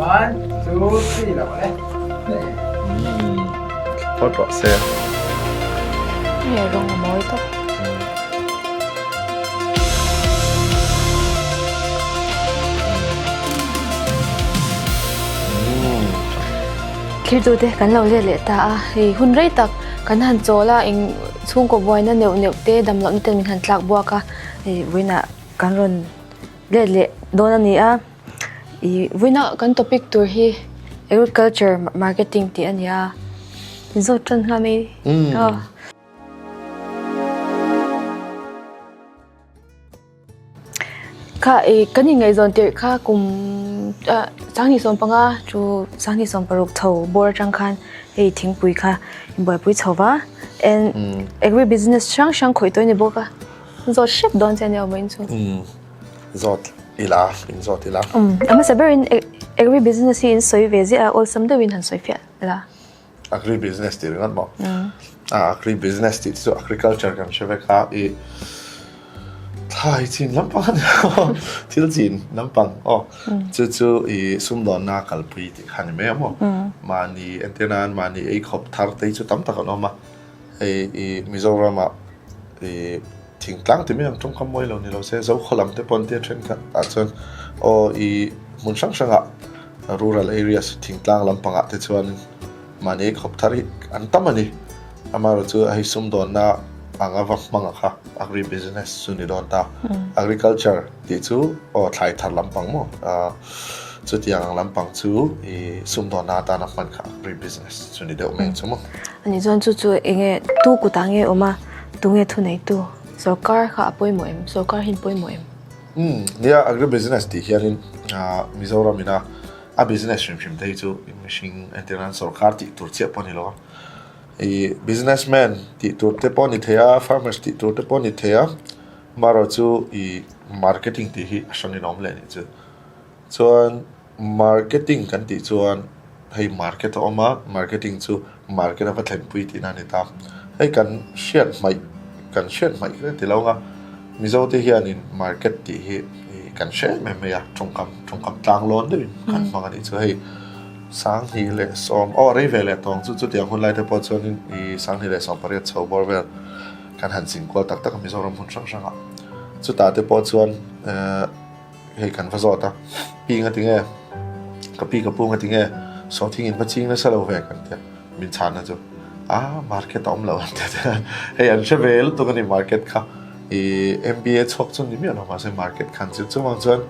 One, two, three lo le. Phawt rawh se. Nge rawng a mawi tawp. Thirtute kan lo let leh ta a, hei hun rei tak kan han chawl a, eng chhungkaw buaina neuh neuh te dam lohna ten min han tlak buak a, hei vawiinah kan rawn let leh dawn a ni a, ih vawiina kan topic tur hi agriculture marketing tih a ni a, zawt tan nghal mai a. Kha ih kan inngaihzawn tirh kha kum ah 2015 chu 2016 chho bawr atang khan hei thingpui kha inbuaipui chho va and agri business hrang hrang khawih tawh a ni bawk a zawt hrep dawn che a nia vawiin chu. Zawt ila in zawt ila. A hmasa berin agri business hi in sawi ve ziah a awlsam deuhin han sawi fiah la. Agri business tih ringawt maw? Agri business tih chu agriculture kan hre vek a, i thlai chin lampang a ni a, thil chin lampang aw chu chu i sumdawnna kalpui tih kha a ni mai ang maw? Mahni entir nan mahni ei khawp thar te hi chu tam tak an awm a, hei i Mizoramah i thingtlang ti mai ang tawngkam mawi lo ni lo se Zokhaw lam te pawh an tia thenkhat ah chuan aw i hmun hrang hrangah Rural areas thingtlang lampangah te chuan mahni khawp thar hi an tam a ni. Amaherawhchu hei sumdawnna anga va hmang a kha agri business chu ni dawn ta. Agriculture tih chu aw thlai thar lampang maw chutiang ang lampang chu i sumdawnna atana hman kha agri business chu ni deuh mai ang chu maw. Ani chuan chu chu enge tu kutah nge awm a, tunge thuneitu? Sorkar kha a pawimawh em? Sorkar hi an pawimawh em? Umm nia agri business tih hianin Mizoram ina a business hrim hrim te hi chu mihring entir nan sorkar tih tur chiah pawh a ni lo a, ih business man tih tur te pawh a ni thei a, farmers tih tur te pawh a ni thei a, marawh chu ih marketing tih hi a hranin a awm leh a nih chu. Chuan marketing kan tih chuan hei market a awm a, marketing chu market a va thlenpui tihna a ni ta. Hei kan hriat hmaih kan hriat hmaih hle ti lo ang a, Mizo te hianin market tih hi kan hre em em mai a, tawngkam tawngkam tlang lawn deuhin kan hmang a nih chu. Hei 2010 aw rei ve leh tawng chu chutiang hun lai te pawh chuanin ih 2018 chho bawr vel kan han zin kual tak tak a Mizoram hmun hrang hrangah. Chutah te pawh chuan ehh. Hei kan va zawt a, pi nga tinge, ka pi ka pu nga tinge, sawhthing in va ching nasa lo ve kan tia, min chhan na chu a market a awm lo an tia te hei an hre ve lutuk a ni market kha i MBA chhuak chu ni miah lo mahse market khan chu chuvang chuan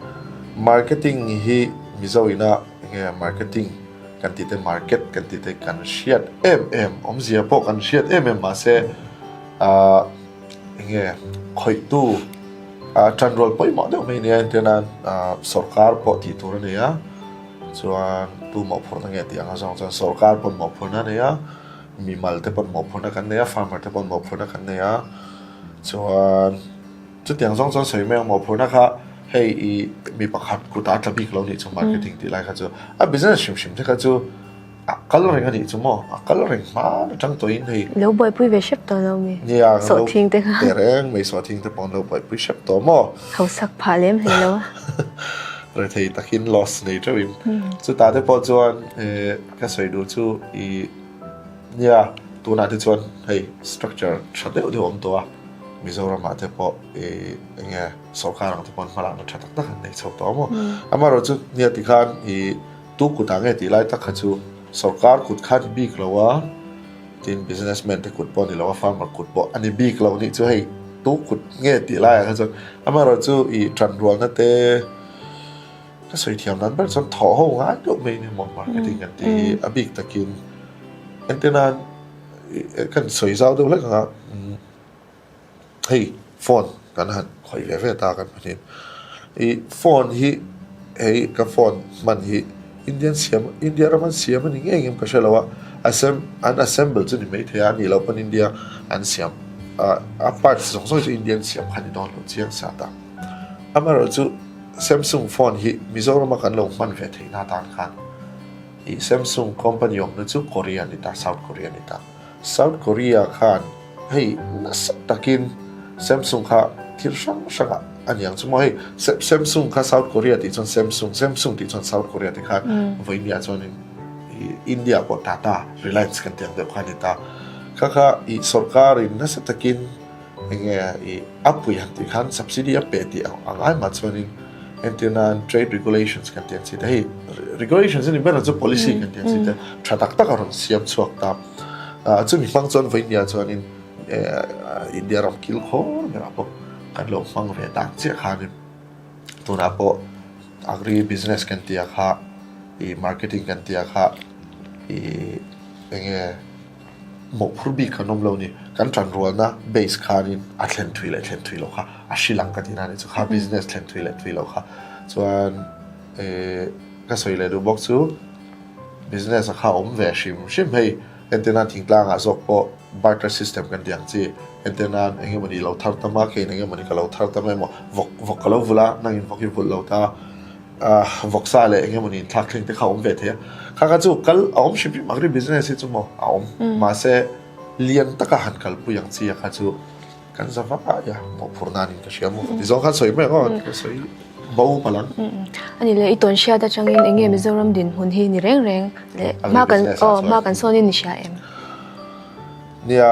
marketing hi Mizo ina enge marketing kan tih te market kan tih te kan hriat em em awmzia pawh kan hriat em em mahse ah enge khawihtu ah tanrual pawimawh deuh mai nia entir nan ah sawrkar pawh tih tur a nei a chuan tu mawhphurhna nge tih ang a zawng chuan sawrkar pawn mawhphurhna a nei a mimal te pawn mawhphurhna kan nei a farmer te pawn mawhphurhna kan nei a chuan chutiang zawng chuan sawi mai ang mawhphurhna kha hei ih mi pakhat kutah a tla bik lo nih chu marketing tih lai kha chu a business hrim hrim te kha chu. A kal reng a nih chu maw? A kal reng hma atang tawhin hei. Lo buaipui ve hrep tawh lo mi? Nia, Sawhthing te kha. Teh reng mai sawhthing te pawh an lo buaipui hrep tawh maw? Hausak phah lem hlei lo a. Rethei takin loss nei teuhin. Chutah te pawh chuan ka sawi duh chu i nia tunah te chuan hei structure tha deuh deuh a awm tawh a, Mizoramah te pawh i eng nge sawrkar ang te pawh an hmalakna tha tak tak an nei chho tawh a maw? Amaherawhchu chu nia tikhan i. Tu kut ah nge tih lai tak kha chu sawrkar kut kha a ni bik lo a, tin business man te kut pawh a ni lo a, farmer kut pawh a ni bik lo nih chu hei tu kut nge tih lai ah kha chuan amaherawhchu ih tanrualna te ka sawi thiam dan ber chuan thawh ho ngai deuh mai nia maw marketing kan tih hi a bik takin entir nan kan sawi zau deuh hlek ang a. Hei phone kan han khawih ve ve ta kan pahnih ih phone hi hei ka phone hman hi Indian siam India ram an siam a ni ngei ngem ka hre lo a assem an assemble chu ni maithei a anih loh pawn India an siam ah a parts zawng zawng hi chu Indian siam kha ni dawn lo chiang sa ta amaherawhchu Samsung phone hi Mizoram a kan lo hman ve theihna atan khan ih Samsung company awmna chu Korea a ni ta South Korea a ni ta. South Korea khan hei nasa takin Samsung kha thil hrang hrangah a niang chu maw hei Samsung kha South Korea tih chuan Samsung, Samsung tih chuan South Korea tih khan vawinia chuanin India pawh Tata, Reliance kan tih ang deuh kha a ni ta. Kha kha ih sorkarin nasa takin enge ih a pui han tih khan subsidy a pe tih ang ai mah chuanin entir nan trade regulations kan tih ang chi te hei regulations a ni ber ang chu policy kan tih ang chi te tha tak tak a rawn siam chhuak ta. Chumi hmang chuan vawinia chuanin India ram kil khawr berah pawh kan lo hmang ve tak chiah khanin tunah pawh agri business kan tih ah kha ih marketing kan tih ah kha ih enge mawhphur bik kan awm lo ni kan tanrualna base khanin a thlen thui leh thlen thui loh kha a hrilh ang ka tih na ni chu kha business thlen thui leh thui loh kha chuan ih ka sawi leh duh bawk chu business a kha awm ve hrim hrim hei. Entirnan thingtlangah zawk pawh barter system kan tih ang chi. Entirnan eng emawni lo thar tam a, keiin eng emawni ka lo thar tam emaw, vawk vawk ka lo vulh a, nangin vawk i vulh lo ta, ah vawksa leh eng emawni inthlak thleng te kha a awm ve thei a. Kha kha chu kal a awm hrim hrim agri business hi chu maw a awm. Mahse lian taka han kalpui ang chi a kha chu. Kan za vak a, ia mawhphurh nan in ka hria maw ka ti zawng khan sawi mai ang aw ka sawi bo palh ang. Ani le i tawn hriat atangin eng nge Mizoram dinhmun hi ni reng reng leh hma kan aw hma kan sawn in ni hria em? Nia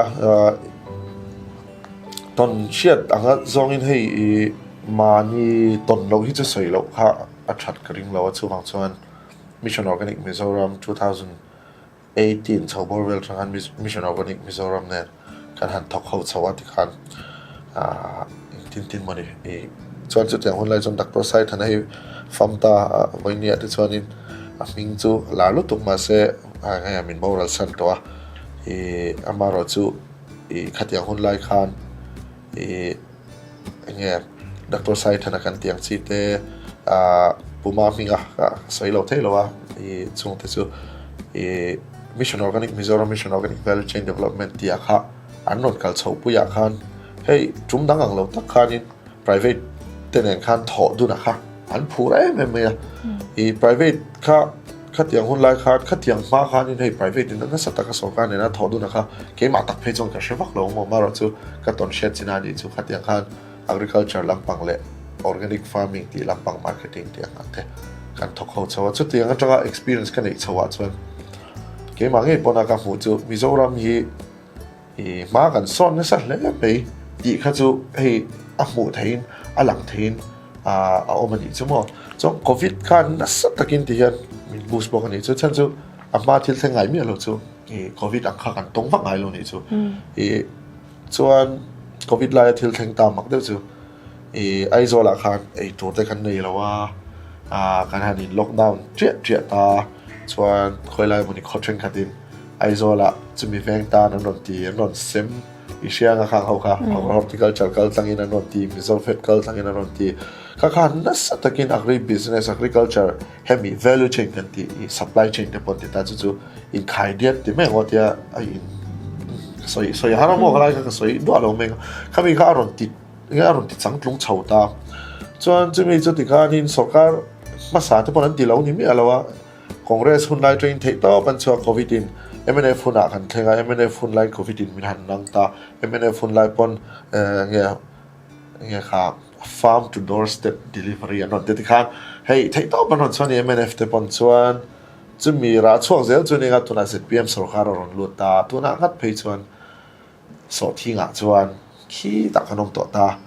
tawn hriat anga zawngin hei i mahni tawn loh hi chu sawi loh kha a that ka ring lo a chuvang chuan Mission Organic Mizoram 2000 18 chho bawr vel atang khan Mission Organic Mizoram nen kan han thawk ho chho a tikhan aah engtin tin maw ni ih chuan chutiang hun lai chuan Doctor Saithana hi fam ta a vawinia te chuanin a hming chu lar lutuk mahse hei min boral san tawh a ih amaherawhchu ih khatiang hun lai khan ih. Enge Doctor Saithana kan tih ang chi te ah Puma hminga ka sawi lo thei lo a ih chung te chu ih Mission Organic Mizoram Mission Organic Value Chain Development tih ah kha an rawn kal chho pui ah khan hei tum dang ang lo tak khanin private te nen khan thawh dun ah kha an phur em em mai a ih private kha Khatiang hun lai khan, khatiang hma khanin hei private in a nasa taka sorkar nena thawh dun a kha keimah tak phei chuan ka hre vak lo maw marawh chu ka tawn hriat chin a nih chu khatiang khan agriculture lampang leh organic farming tih lampang marketing tih ang ah te kan thawk ho chho a chutiang atanga experience ka neih chho ah chuan keimah ngei pawn a ka hmuh chu Mizoram hi I hma kan sawn nasa hle mai tih kha chu hei a hmuh theihin a lang theihin a awm a nih chu maw. Chuan Covid khan nasa takin ti hian min boost bawk a nih chu. Chhan chu a hma thil thleng ngai miah lo chu i Covid ang kha kan tawng vak ngai lo nih chu. I chuan Covid laia thil thleng ta mak deuh chu i Aizawlah khan ei tur te kan nei lo a, kan han in lockdown chiah chiah ta chuan khawilai emawni khaw thenkhatin Aizawlah chumi veng tan an rawn ti, an rawn sem i hria anga khang ho kha horticulture kal tlangin an rawn ti, Mizo Fed kal tlangin an rawn ti. Kha khan nasa takin agri business, agriculture hemi value chain kan tih i supply chain te pawh an ti ta chu chu inkhai diat ti mai ang aw tia a in ka sawi sawi har a maw ka lai kha ka sawi duah lo mai ang a. Khami kha a rawn ti nge a rawn ti changtlung chho ta. Chuan chumi chu tikhanin sorkar hmasa te pawh an ti lo ni miah lo a. Congress hun lai train theih tawp an chhuak Covid in mnf hunah kan thleng a, mnf hun lai Covid in min han nang ta, mnf hun lai pawn nge nge kha farm to door step delivery an rawn ti tikhan hei theih tawp an rawn chhuah a ni mnf te pawn chuan chumi rah chhuak zel chu nia tunah zpm sorkar a rawn lut ta tunah ngat phei chuan Sawhthingah chuan khi tak an awm tawh ta.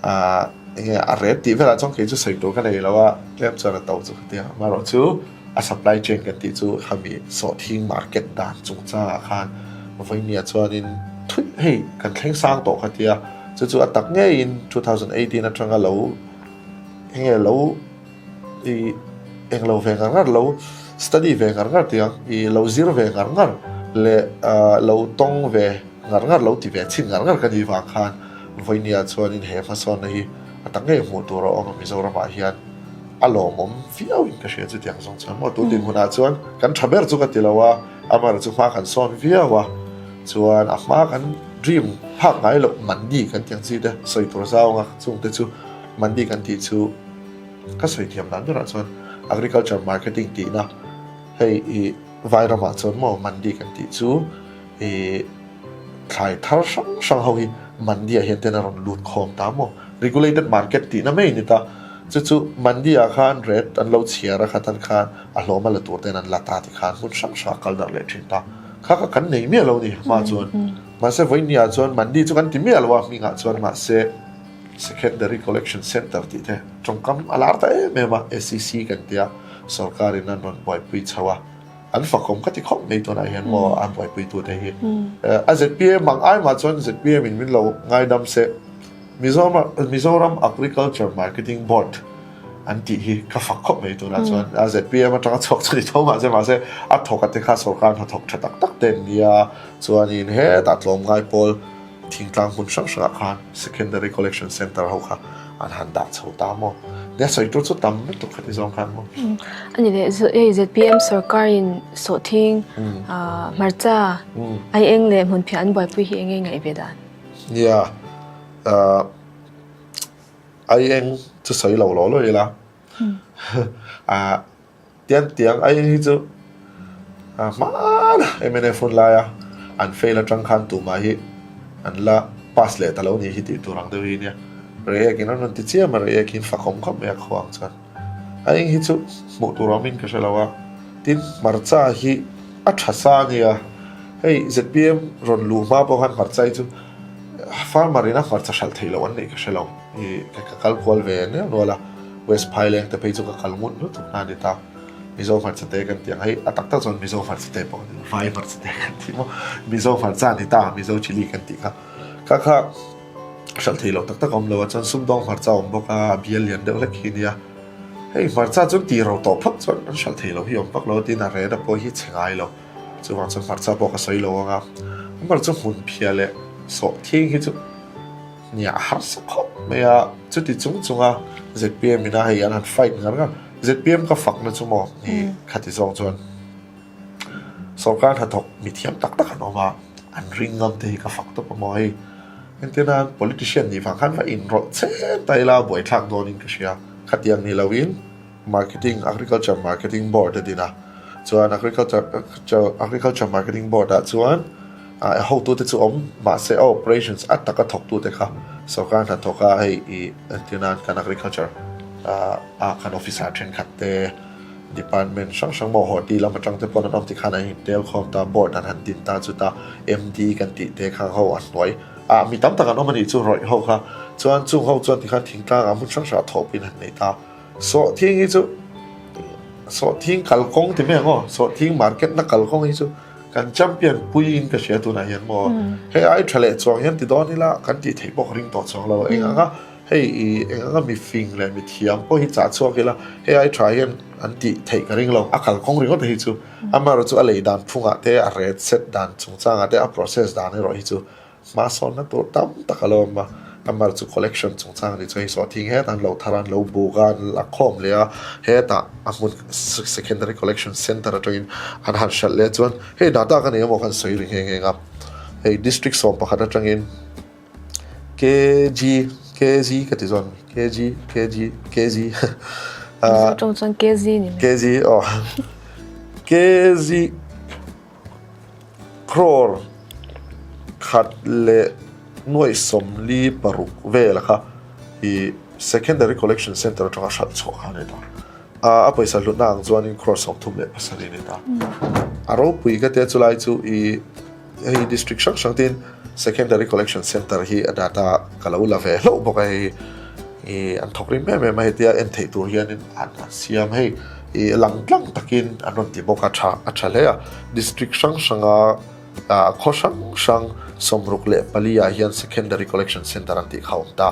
Ahh enge a rep tih velah chuan kei chu sawi tur ka nei lo a, tlem chuan a to chu ka ti a. Amaherawhchu a supply chain kan tih chu khami sawhthing market dan chungchangah khan vawinia chuanin thuih hei kan thleng sang tawh ka ti a. Chu chu a tak ngeiin 2018 atanga lo enge lo i englo ve ngar ngar lo study ve ngar ngar tih ang i lo zir ve ngar ngar leh lo tawng ve ngar ngar lo ti ve chhin ngar ngar ka nih vang khan vawinia chuanin he hmasawnna hi a tak ngei hmuh tur a awm a Mizoramah hian a lawmawm viau in ka hria chutiang zawng chuan maw tun dinhmunah chuan kan tha ber chu ka ti lo a amaherawhchu hma kan sawn viau a chuan a hma kan dream phak ngai loh mandi kan tih ang chi te sawi tur zawnga chungte chu mandi kan tih chu. Ka sawi thiam dan berah chuan agriculture marketing tihna hei i vairamah chuan maw mandi kan tih chu i thlai thar hrang hrang ho hi mandi ah hian ten a rawn lut khawm ta maw. Regulated market tihna mai a ni ta. Chu chu Mandi ah khan rate an lo chhiar a khatan khan a hlawm a la tur ten an la ta ti khan hmun hrang hrang a kal darh leh thin ta. Kha kha kan nei miah lo ni hma chuan. Mahse vawinia chuan Mandi chu kan ti miah lo a hmingah chuan mahse Secondary Collection Centre tih te tawngkam a lar ta em em a, SCC kan tia sorkarin an rawn buaipui chho a. An fakawm ka ti khawp mai tunah hian maw an buaipuitute hi. A zpm ang ai mah chuan zpm in min lo ngaidam se Mizoram Agriculture Marketing Board an tih hi ka fak khawp mai tunah chuan a zpm atanga chhuak chu ni tho mahse mahse a thawk a te kha sorkar hnathawk tha tak tak te an nia chuanin hetah tlawmngai pawl Thingtlang hmun hrang hrangah khan Secondary Collection Centre ho kha an han dah chho ta maw? Nia sawi tur chu tam lutuk kha ti zawng khan maw? A ni leh, hei zpm sorkarin sawhthing, hmarcha, aieng leh hmunphiah an buaipui hi eng nge ngaih ve dan? Nia, aieng chu sawi lo law law ila. Tiang tiang ai hi chu hmana mnf hun laia an fail atang khan tumah hi an la pass leh ta lo nih hi tih tur ang deuh hi nia. Reiek in an rawn ti chiam a, reiek hi fakawm khawp mai a khuang chuan. A eng hi chu hmuh tur awmin ka hre lo a, tin hmarcha hi a tha sa a nia, hei zpm rawn luh hma pawh khan hmarcha hi chu farmer in a hmarcha hralh theih loh an neih ka hre lo, ka kal kual ve nual nual a. West Phaileng te phei chu ka kal ngut lutuk na a ni ta. Mizo hmarcha te kan ti ang hei a tak tak chuan Mizo hmarcha te pawh ni lo vai hmarcha te kan ti maw Mizo hmarcha a ni ta Mizo chilli kan tih kha kha kha hralh thei lo tak tak a awm lo a chuan sumdawng hmarcha a awm bawk a a bial lian deuh hlek hi nia hei hmarcha chuan tih ro tawh phawt chuan an hralh thei lo hi awm vak lo a tin a rena pawh hi chhe ngai lo chuvang chuan hmarcha pawh ka sawi lo ang a hmarcha hmun phiah leh sawhthing hi chu Nia a harsa khawp mai a, chuti chung chunga zpm ina hei an han fight ngar ngar, zpm ka fakna chu maw i khati zawng chuan sorkar hnathawk mithiam tak tak an awm a, an ring ngam te hi ka fak tawp a maw hei entir nan politician nih vang khan va inrawlh chen ta ila buaithlak dawnin ka hria, khatiang ni loin. Marketing, Agriculture Marketing Board a din a, chuan Agriculture Agriculture Marketing Board ah chuan a hotute chu awm mahse a operations a taka thawktute kha sorkar hnathawk a hei ih entir nan kan agriculture ah kan officer thenkhat te department hrang hrang maw horti lam atang te pawn an awm tikhan an intel khawm ta board an han din ta chuta M_D kan tih te kha ho a hnuai ah mi tam tak an awm a nih chu rawih ho kha chuan chung ho chuan tikhan thingtlang ah hmun hrang hrang ah thawhpui an han nei ta. Sawhthing hi chu sawhthing kalkawng ti mai ang aw, sawhthing market na kalkawng hi chu kan champion pui in ka hria tunah hian maw. Hei ai tha leh chuang hian ti dawn ila kan tih theih pawh ka ring tawh chuang lo. Eng anga hei i eng anga mi fing leh mi thiam pawh hi chah chhuak ila hei ai tha hian an tih theih ka ring lo. A kalkawng ringawt hi chu amaherawhchu a lei dan phungah te a rate set dan chungchangah te a process dan erawh hi chu Hmasawnna tur tam tak a lo awm a, a mar chu collection chungchang a nih chuan hei sawhthing hetah an lo thar a, an lo buk a, an la khawm leh a, hetah a hmun secondary collection centre atangin an han hralh leh chuan hei data ka nei emaw khan sawi ri nghe nghe a, hei district 11 atangin kg kg ka ti zawng kg kg kg Mizo tawng chuan kg ni mai. Kg aw kg. Crore khat leh nuaih 46 vel kha i Secondary Collection Centre atanga hralh chhuah kha a ni ta. A pawisa hlutna ang chuanin crore 37 a ni ta. A ropui ka tia chulai chu i hei district hrang hrang tin Secondary Collection Centre hi a data ka lo la ve hlauh bawk a hei i an thawk rim em em a hetia en theih tur hianin an siam hei i lang tlang takin an rawn ti bawk a tha a tha hle a district hrang hranga ah khaw hrang hrang 64 ah hian secondary collection centre an tih kha a awm ta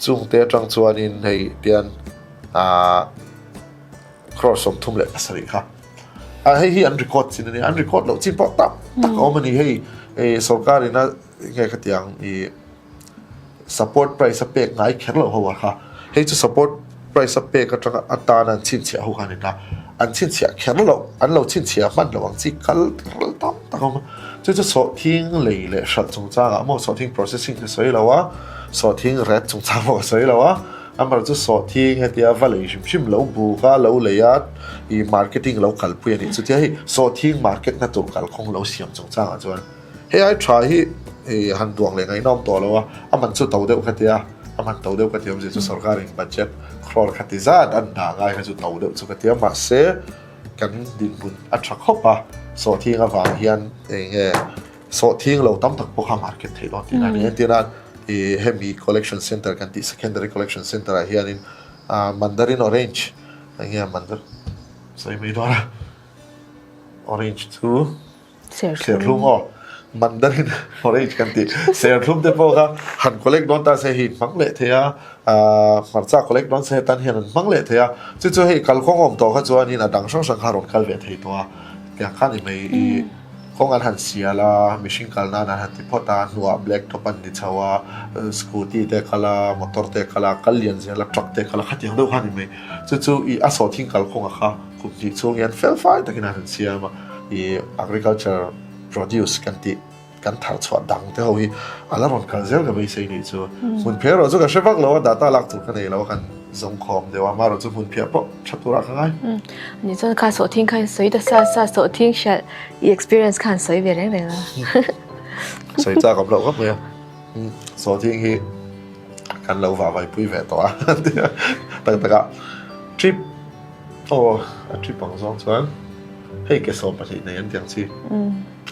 chungte atang chuanin hei tian ah crore 37 kha ah hei hi an record chin a ni an record loh chin pawh tam tak a awm a ni hei sorkar ina nge khatiang ih Support price a pek ngai kher loh ho a kha. Hei chu support price a pek atanga atana an chhinchhiah ho kha a ni ta. An chhinchhiah kher loh, an lo chhinchhiah hman loh ang chi kal ral tam tak a awm a. Chu chu sawhthing lei leh hralh chungchangah maw sawhthing processing ka sawi lo a, sawhthing ret chungchang pawh ka sawi lo a. Amaherawhchu sawhthing hetia va lei hrim hrim lo buk a, lo lei a, ih marketing lo kalpui a nih chu. Tia hei sawhthing market na tur kalkhawng lo siam chungchangah chuan. Hei ai tha hi han duang leh ngaihnawm tawh lo a, a man chu to deuh kha tia. A man to deuh ka ti awmzia chu sorkarin budget crore khati zat an dah ngai kha chu to deuh chu ka ti a, mahse kan dinhmun a tha khawp a, sawhthing avang hian eng nge sawhthing lo tam tak pawh kha market theih dawn tih a ni. Entir nan ih hemi collection center kan tih secondary collection center ah hianin ah mandarin orange eng nge mandar sawi mai dawn a orange chu. Serthlum aw, Mandarin orange kan tih serthlum te pawh kha han collect dawn ta se hei in hmang leh thei a, ahh hmarcha collect dawn se hetan hian an hmang leh thei a, chu chu hei kalkawng awm tawh kha chuanin a dang hrang hrang kha a rawn kal ve thei tawh a, tiang kha ni mai i kawng an han sial a, mihring kal nan an han ti phawt a, hnuah black top an ni chho a, scooty te a kal a, motor te a kal a, kal lian zel a, truck te a kal a, khatiang deuh kha ni mai, chu chu i a sawhthing kalkawngah kha kum hnih chhung hian fel fai takin an han siam a. I agriculture produce kan tih kan thar chhuah dang te ho hi a la rawn kal zel ka beisei nih chu. Hmun phiah erawh chu ka hre vak lo a, data lak tur ka nei lo a, kan zawng khawm deuh a, amaherawh chu hmun phiah pawh tha turah ka ngai. Ni chuan kha sawhthing kha in sawi ta sa sa, sawhthing hriat i experience kha an sawi ve reng reng a. Sawi chak awm loh khawp mai a, sawhthing hi kan lo vah vaipui ve tawh a tak tak a trip aw a trip ang zawng chuan. Hei ke 12 nei an tiang chi.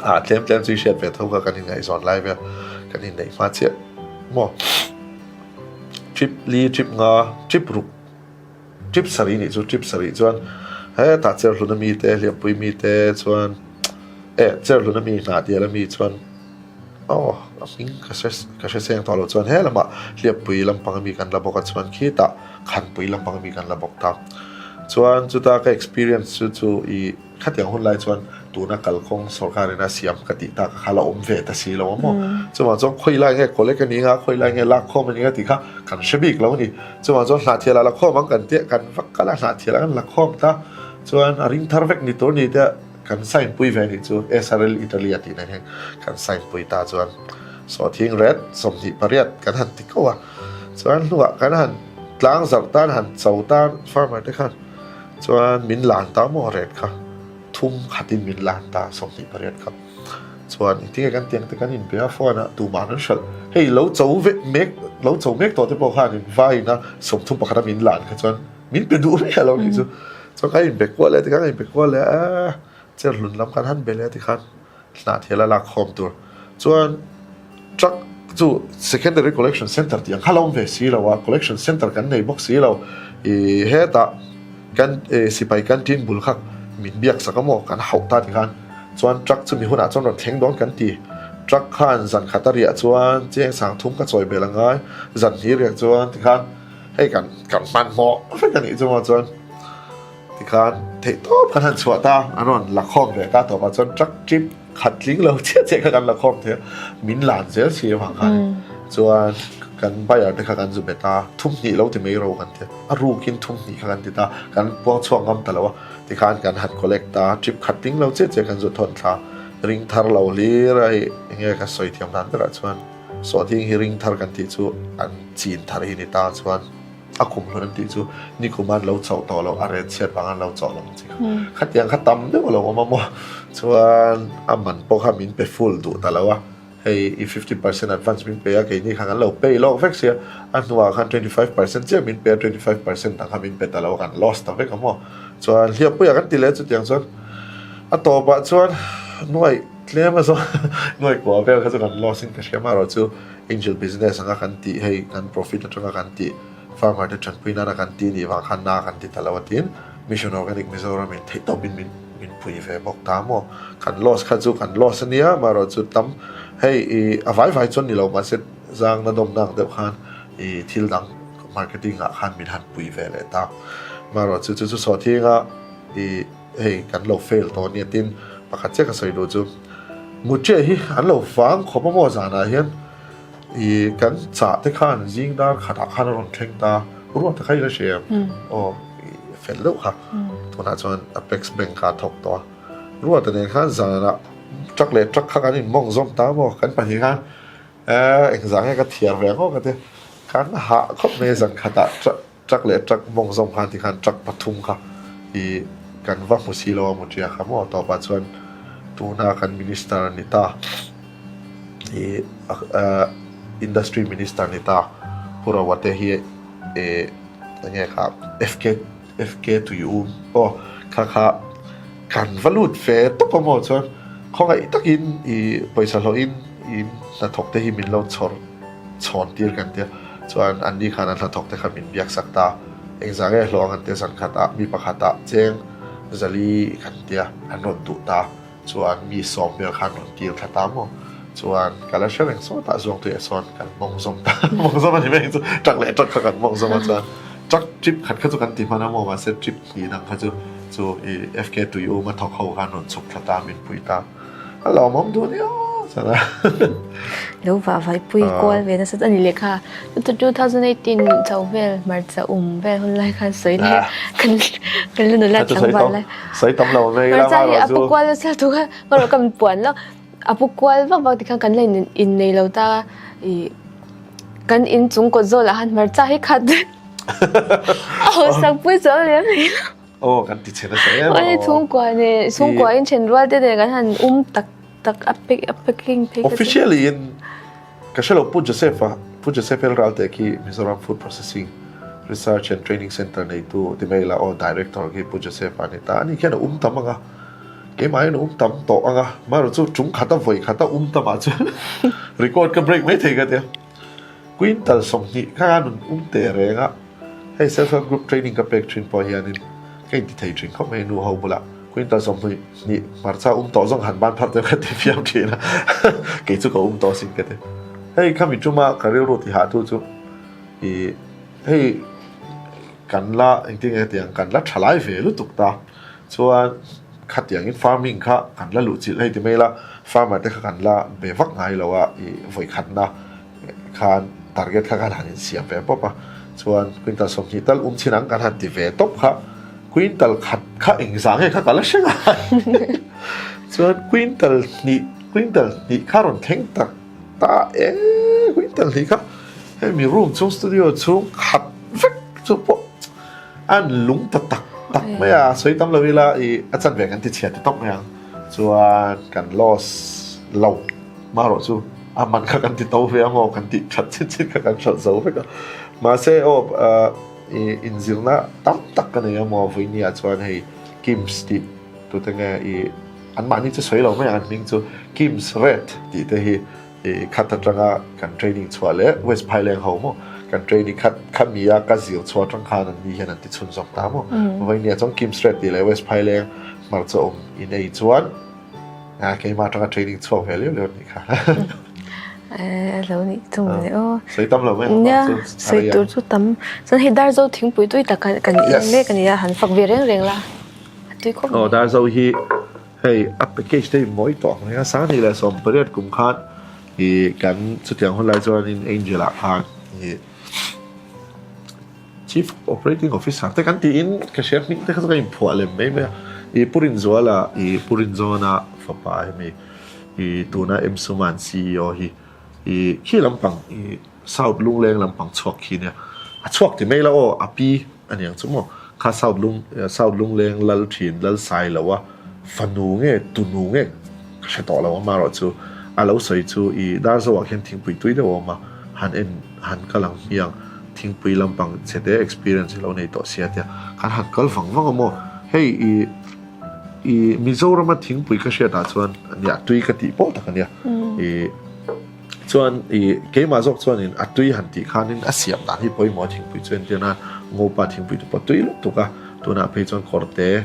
Ah tlem tlem chu i hriat ve tho kha kan inngaihzawn lai vel kan inneih hma chiah maw. Trip li trip nga trip ruk trip sarih nih chu trip sarih chuan hetah cherhlun ami te hliampui mi te chuan eh cherhlun ami hnah dial ami chuan aw a hming ka hre ka hre seng tawh lo chuan he lamah hliampui lampang ami kan la bawk a chuan khitah khanpui lampang ami kan la bawk ta. Chuan chuta ka experience chu chu i khatiang hun lai chuan tuna kalkawng sorkar in a siam ka tih tak kha la awm ve ta si lo a maw. Chuvang chuan khawi lai nge collect a ni nga, khawi lai nge lak khawm a ni nga tih kha kan hre bik lo a ni. Chuvang chuan hnah thial ah la khawm ang kan tia kan vak kal a hnah thial ah kan la khawm ta. Chuan a ring thar vek ni tur ni te kan sign pui ve a nih chu SRL Italy a tih nen hian kan sign pui ta chuan sawhthing ret 28 kan han ti ko a. Chuan hnuah kan han tlang zarh tan han cho tan farmer te khan chuan min lan ta maw ret kha thum khatin min lan ta 28 kha chuan engtinge kan tiang te kan inbe a phone ah tumah an hralh hei lo cho ve mek lo cho mek tawh te pawh khan in vain a 31 a min lan kha chuan min pe duh rih alo nih chu chuan kan inbe kual leh tikhan kan inbe kual leh a cherhlun lam khan han be leh tikhan Hnah thil a lak khawm tur chuan truck chu secondary collection center tih ang kha la awm ve si lo a, collection center kan nei bawk si lo. Ih hetah kan ih sipai canteen bul kha min biak sak a maw kan hauh ta ti khan chuan truck chu mi hunah chuan rawn thleng dawn kan ti. Truck khan zan khat a riah chuan cheng sang thum ka chawi bel a ngai, zan hnih riak chuan ti khan hei kan kan hmanhmawh vek a nih chu maw chuan. Tikhan theih tawp kan han chhuah ta, an rawn la khawm ve ta tawpah chuan truck trip khat tling lo chiah chiah kha kan la khawm thei a, min lan zel si avang khan chuan kan buyer te kha kan zu bet a, thum hnih lo ti mai ro kan ti a, a rukin thum hnih kha kan ti ta, kan puang chhuak ngam ta lo a, tikhan kan han collect ta, trip khat tling lo chiah chiah kan zu thawn thla, ring thar lo hlir a hei enge ka sawi thiam dan berah chuan sawhthing hi ring thar kan tih chu an chin thar hi ni ta chuan. A kum hlun an tih chu nikum an lo chauh tawh loh, a ret chhiat vang an lo chauh lo ang chi kha. Khatiang kha tam deuh a lo awm a maw? Chuan a man pawh kha min pe full duh ta lo a, hei i 50% advance min pe a, keini kha kan lo pay lawk vek sia, a hnuah khan 25% chiah min pe a, 25% dang kha min pe ta lo a, kan loss ta vek a maw? Chuan hliappuiah kan ti leh chutiang chuan a tawpah chuan nuaih tlem a zawng nuaih kua vel kha chu kan loss in ka hria amaherawhchu Angel business anga kan tih hei kan profit atanga kan tih farmer te tanpui nana kan tih nih vang khan na kan ti ta lo a tin Mission Organic Mizoram in theih tawp in min min pui ve bawk ta maw kan loss kha chu kan loss ania amaherawh chu tam hei i a vai vai chuan ni lo mahse zang na dawm nak deuh khan i thil dang marketing ah khan min han pui ve leh ta amaherawh chu chu chu sawhthinga i hei kan lo fail tawh ania tin pakhat chiah ka sawi duh chu Muche hi an lo vang khawp a maw zanah hian ih kan chah te khan zing dar khatah khan a rawn thleng ta ruat kha i la hria em aw ih fel deuh kha tunah chuan Apex Bank kha a thawk tawh a ruata nen khan zanah truck leh truck kha kan inmawng zawm ta maw kan pahnih khan eh engzah nge ka thiar ve ang aw ka ti kan hah khawp mai zan khatah truck Truck leh truck mawng zawng khan tikhan truck pathum kha ih kan va hmu si lo a Mutia kha maw tawpah chuan tuna kan minister a ni ta ih ah industry minister a ni ta. Pu Roa te hi eh enge kha FK FK tui um aw kha kha kan va lut ve tawp a maw chuan khawngaih takin i pawisa hlawhin in hnathawk te hi min lo chhawr chhawn tir kan tia chuan an ni khan an hnathawk te kha min biak sak ta engzah nge hlawh ang an tia zan khatah mi pakhatah cheng zali kan tia an rawn duh ta. Chuan mi sawm vel khan rawn tir thla ta maw? Chuan ka la hre reng sawtah Zuangtuiah sawn kan mawng zawm ta. Mawng zawm a ni mai chu truck leh truck kha kan mawng zawm a chuan truck trip khat kha chu kan ti hman a maw mahse trip hnih dang kha chu chu i FK tui um a thawk ho khan rawn chhuk thla ta min pui ta. A lawmawm duh nia chuan a. Lo vah vai pui kual ve nasa a ni leh kha. 2018 chho vel hmarcha um vel hun lai khan sawi leh kan kan la nula tlangval lai. Sawi tam lo mai ila Hmarcha hi a pu kual nasa tu kha ka rawh ka min puan lo. A pu kual vak vak tikhan kan la in nei lo ta i kan in chung kawt zawlah khan hmarcha hi khat a hawsak pui chuang lem hlei lo. Aw kan ti chhe nasa em aw. Chhungkua nen chhungkua in then rual te nen kan han um tak tak a pack a packing phei kha chu. Officially in ka hre lo Pu Joseph a Pu Joseph El Ralte khi Mizoram Food Processing Research and Training Centre neitu ti mai ila aw Director khi Pu Joseph a ni ta ani khian a um tam ang a keimahin a um tam tawh ang a amaherawhchu chu tum khat a vawi khat a um tam ah chuan record ka break mai thei ka tia. Quintal 20 kha khan rawn um teh reng a, hei self help group training ka pek thin pawh hianin ka inti thei thin khawp mai nu ho bulah quintal 22 hmarcha um tawh zawng han ban phar deuh ka ti fiam thin a, kei chu ka um tawh sin ka ti. Hei khami tuma ka rilru ti hah tu chu ih hei kan la engtin nge tiang kan la tha lai ve lutuk ta chuan khatiangin farming kha kan la luh chilh hei ti mai ila farmer te kha kan la be vak ngai lo a ih vawikhatna khan target kha kan han insiam ve pawp a, chuan quintal 20 tal um chin ang kan han ti ve tawp kha, quintal khat kha engzah nge kha ka la hre ngai chuan quintal hnih quintal hnih kha rawn thleng tak ta e quintal hnih kha hemi room chhung studio chhung khat vek chu pawh an lung ta tak tak mai a, sawi tam lo ila ih a chanve kan ti chhia ti tawp mai ang chuan kan loss lo. Marawh chu a man kha kan ti to ve ang aw kan tih that chin chin kha kan hralh zo vek a. Mahse aw i inzirna tam tak ka nei a maw vawinia chuan hei Kim's tih tute nge i anmahni chu sawi lo mai ang an hming chu Kim's Red tih te hi i khat atanga kan training chhuah leh West Phaileng ho maw kan training khat khami a ka zir chhuah atang khan an ni hian an ti chhunzawm ta maw. Vawinia chuan Kim's Red tih leh West Phaileng hmarcha awm inei chuan A keimah atanga training chhuak ve liau liau anih kha. A lo nih chu mawle aw. Sawi tam lo mai ang Nia, sawi tur chu tam. Chuan hei Darzo thingpui tui tak kan in mek a nia, han fak ve reng reng la. A tui khawp mai. Aw Darzo hi hei a package te hi mawi tawh ang reng a, Sanghnih leh 18 kum khan ih kan chutiang hun lai chuanin Angel ah khan ih Chief Operating Officer te kan tiin ka hria hming te kha chu ka inphuah lem mai mai a. I Pu Rinzuala i Pu Rinzawna fapa hemi i tuna M Suman CEO hi i khi lampang i South Lungleng lampang chhuak khi nia. A chhuak ti mai la aw a pi a niang chu maw kha South Lung South Lungleng lal thin lal sai lo a fanu nge tunu nge ka hre tawh lo amaherawh chu a lo sawi chu i Darzoah khian thingpui tui deuh a awm a han en han kal ang hmiang. Thingpui lampang chhe te experience hi lo nei tawh sia tia kan han kal vang vang a maw hei i i Mizorama thingpui ka hriat ah chuan nia tui ka tih pawh tak ania i chuan i keimah zawk chuanin a tui han tih khanin a siam dan hi pawimawh a thingpui chu entir nan Ngopa thingpui te pawh tui lutuk a tunah phei chuan kawrte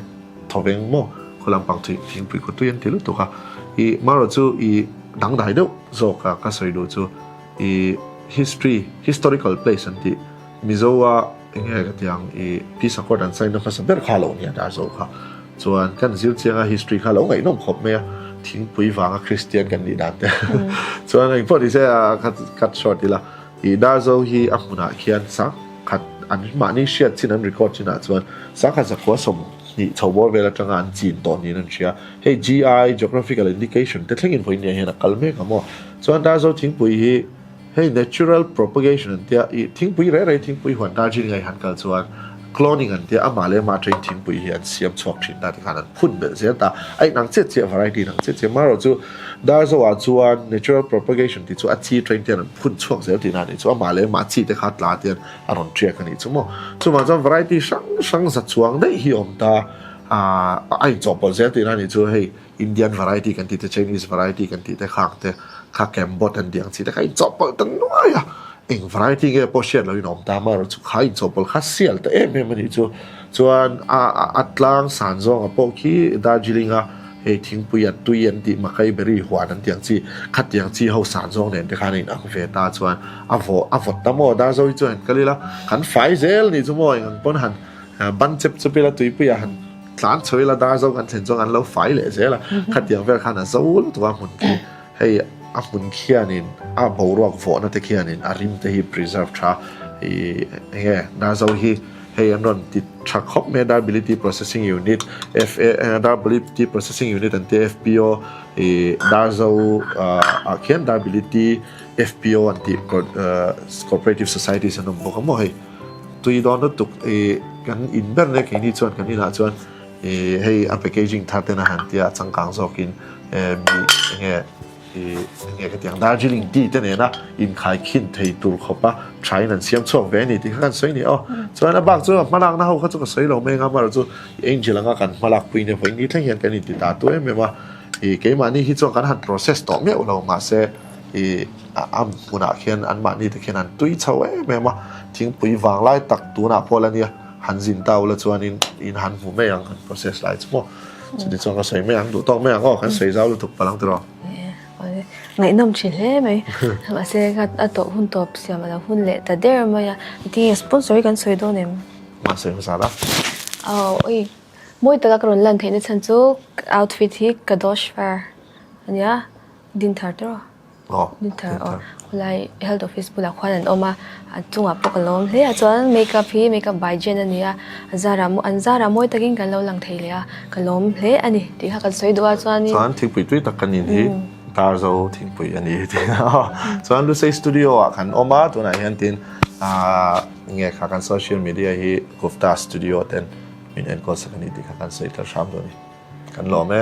thawveng maw khaw lampang thingpui khaw tui an ti lutuk a i marawh chu i dangdai deuh zawk a ka sawi duh chu. I history, historical place an tih Mizo a enge ka ti ang i peace accord an sign na hmasa ber kha lo nia Darzo kha chuan kan zir chiang a history kha lo ngaihnawm khawp mai a thingpui vanga Christian kan nih dan te chuan engpawh ni se a cut short ila i Darzo hi a hmunah khian sangkhat an mahni hriat chin an record chinah chuan sangkhat zakhua 20 chho bawr vel atanga an chin tawh niin an hria hei GI geographical indication te thlengin vawiin hian a kal mek a maw. Chuan Darzo thingpui hi hei natural propagation an tia, ih thingpui reh reh thingpui huan Darjeeling ah i han kal chuan Cloning an tia, amah leh amah atangin thingpui hi an siam chhuak thin ta tikhan an phun belh zel ta. A inang chiah chiah variety inang chiah chiah. Amaherawh chu Darzo-ah chuan natural propagation tih chu a chi atangin te hian an phun chhuak zel tihna a nih chu. Amah leh amah chi te kha tla te hian a rawn tiak a nih chu maw. Chuvang chuan variety hrang hrang za chuang daih hi a awm ta. Aaa a inchawhpawlh zel tihna a nih chu hei Indian variety kan tih te Chinese variety kan tih te khang te kha Cambod an tih ang chi te kha inchawhpawlh ta nuai a. Eng variety nge pawh hriat loin a awm ta amaherawh chu kha inchawhpawlh kha sial ta em em a nih chu. Chuan a a tlang san zawnga pawh khi Darjeeling a hei thingpui a tui an tih makai berry huan an tih ang chi khatiang chi ho san zawng nen te khan a inang ve ta chuan a vawh a vawt ta maw Darzo hi chu han kal ila kan fai zel nih chu maw eng ang pawn han ban chep chep ila tuipuiah han tlan chho ila Darzo kan thlen chuan kan lo fai leh zel a khatiang vel khan a zo lutuk a hmun khi. Hei a hmun khianin a boruak vawhna te khianin a rim te hi preserve tha ih enge Darzo hi hei an rawn ti tha khawp mai a Darbility Processing Unit F_A Darbility Processing Unit an tia F_P_O ih Darzo ah khian Darbility F_P_O an tih Cooperative Societies an awm bawk a maw hei tui dawn lutuk ih kan in ber nia keini chuan kan inah chuan Ih hei a packaging thar ten a han tia a changkang zawkin eh mi enge ih enge ka ti ang Darjeeling tea te nena inkhai khin thei tur khawpa tha in an siam chhuak ve a ni tih kha kan sawi a ni aw. Chuan a bak chu a hmalakna ho kha chu ka sawi lo mai anga amaherawhchu Angel anga kan hmalak pui nia vawiin ni thleng hian kan inti ta tu em em a ih keimahni hi chuan kan han process tawh meuh lo mahse ih a hmunah khian anmahni te khian an tui chho em em a thingpui vanglai tak tunah pawh la nia. Han zin ta ula chuanin in han hmu mai ang, han process lai chu maw. Chuti chuan ka sawi mai ang, duh tawk mai ang aw, kan sawi zau lutuk palh ang tiraw. Ngaihnawm thin hle mai. Mahse a tawh hun tawp siam a lo hun leh ta der mai a. Tinge sponsor hi kan sawi dawn em? Mah sawi hmasa la. Aw ui mawi taka ka rawn lan theihna chhan chu outfit hi Kadosh Fair a nia, Dinthar tiraw. Dinthar aw khawlai health office bulah khuan an awm a a chungah pawh ka lawm hle a chuan makeup hi makeup by Jen a ni a a zarah an zarah mawi takin kan lo lang thei leh a ka lawm hle a ni tih kha kan sawi duh a chuanin Chuan thingpui tui tak kan in hi Darzo thingpui a ni tih a chuan Lusei studio ah kan awm a tunah hian tin ahh nge kha kan social media hi Gupta studio ten min enkawl sak a ni tih kha kan sawi tel hram dawn a ni kan lawm e.